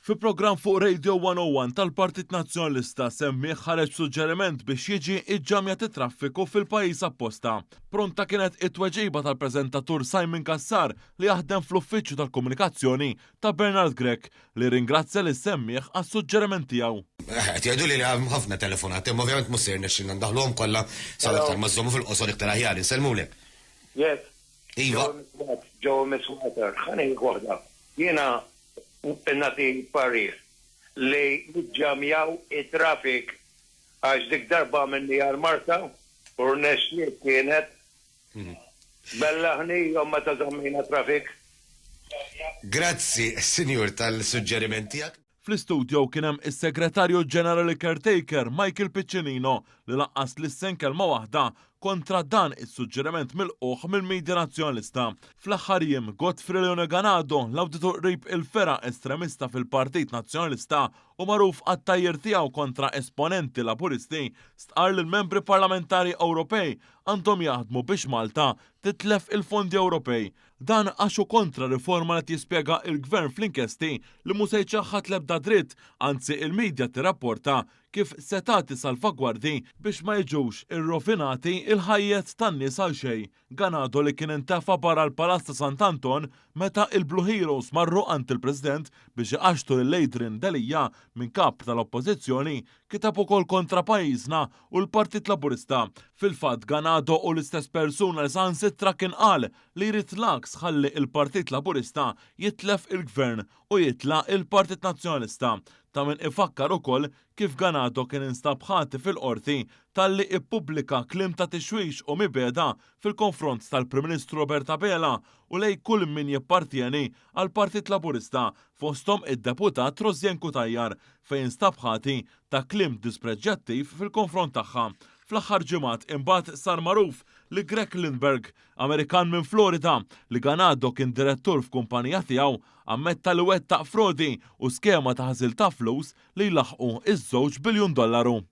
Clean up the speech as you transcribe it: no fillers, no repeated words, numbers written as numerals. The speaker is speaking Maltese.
Fi programm fuq Radio 101 tal-Partit Nazzjonalista semmiegħ ħareġ b'suġġeriment biex jiġi iġġamjat it-traffiku fil-pajjiż apposta. Pronta kienet it-tweġiba tal-preżentatur Simon Cassar li jaħdem fl-uffiċċju tal-komunikazzjoni ta' Bernard Grech li rringrazzja lis-semmiegħ għas-suġġeriment tiegħu. Qed jgħiduli li hemm ħafna telefonati, imma ovvjament mhux se jirnexxilna ndaħħluhom kollha sa iktar ma żżommu fil-qosor iktar aħjar. Insellmulek. Yes. Iva. Joe Miss Water, ħa ngħidlek waħda. Jiena Nagħti parir li niġġamjaw it-traffic għax dik darba għamilniha l-Marsa u rnexxiet kienet. Bellaħni jom meta żammejna traffic. Grazzi, Sinjur, tal-suġġeriment tiegħek. Fl-istudio kien hemm is-Segretarju Ġenerali Caretaker Michael Piccinino li lanqas lissen kelma waħda kontra dan is-suġġeriment milqugħ mill-media Nazzjonalista. Fl-aħħar jiem, Godfrey Leone Ganado, l-awditur qrib il-fergħa estremista fil-Partit Nazzjonalista u magħruf għat-tgħajjir tiegħu kontra esponenti Laburisti, stqarr li l-Membri Parlamentari Ewropej għandhom jaħdmu biex Malta titlef il-fondi Ewropej. Dan għax hu kontra riforma li qed jispjega l-Gvern fl-inkjesti li mhu se jċaħħad l-ebda dritt, anzi il-media tirrapporta kif se tagħti salvagwardji biex ma jiġux irrovinati l-ħajjet tan-nies għal xejn. Ganado li kien intefa' barra l-Palazz ta' Sant'Anton meta il-Blue Heroes marru għand il-President biex iqaxxtu lil Adrian Delia minn Kap tal-Oppożizzjoni, kiteb ukoll kontra pajjiżna u l-Partit Laburista. Fil-fatt Ganado hu l-istess persuna li saħansitra kien qal li jrid l-għaks ħalli il-Partit Laburista jitlef il-Gvern u jitla' il-Partit Nazzjonalista. Ta' min ifakkar ukoll kif Ganado kien instab ħati fil-Qorti talli ippubblika kliem ta' tixwix u mibegħda fil-konfront tal-Prim Ministru Robert Abela u lejn kull min jippartjeni għall-Partit Laburista fosthom id-Deputat Rosianne Cutajar fejn instab ħati ta' kliem dispreġġjattiv fil-konfront tagħha. Fl-aħħar ġimgħat imbagħad sar magħruf li Greg Lindberg, Amerikan minn Florida, li Ganado kien direttur f'kumpanija tiegħu, ammetta li wettaq frodi u skema ta' ħasil ta' flus li jlaħħqu iż-żewġ biljun dollaru.